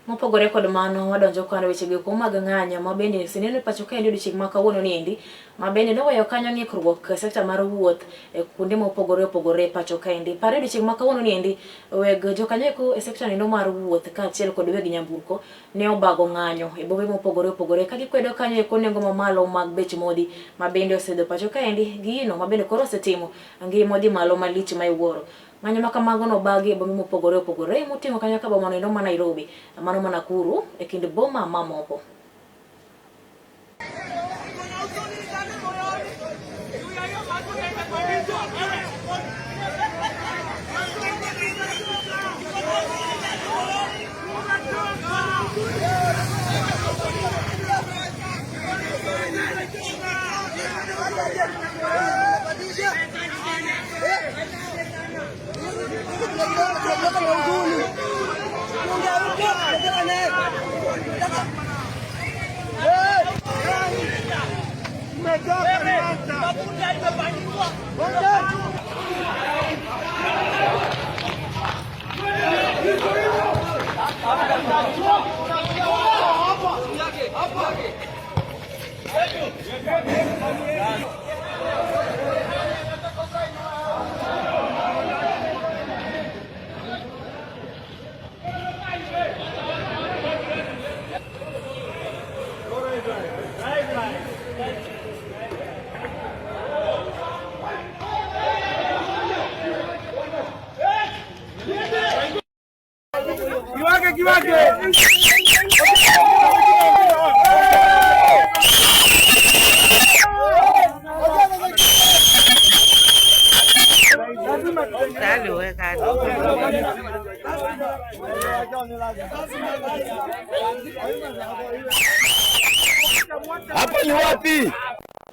Mopogore kod mano, wadonjo kod weche go mag ng'anyo ma bende oseneno e pacho kaendi odiochieng' ma kawuono niendi, ma bende noweyo kanyo ng'ikruok e sekta mar wuoth e kuonde mopogore opogore e pacho kaendi. Pare odiochieng' ma kawuono niendi, weg jokanyo eko e sekta nendo mar wuoth kaachiel kod weg nyamburko ne obago ng'anyo e bombe mopogore opogore ka gikwedo kanyo eko nengo mamalo mag bech modhi ma bende osedho pacho kaendi gino ma bende koro osetimo ngima odhi malo malich ma iwuoro. Ng'anyo ma kamago nobagi e bombe mopogore opogore moting'o kanyo ka bomano endo ma Nairobi, mano ma Nakuru e kind boma mamoko. Kiwake, kiwake. Hapa ni wapi?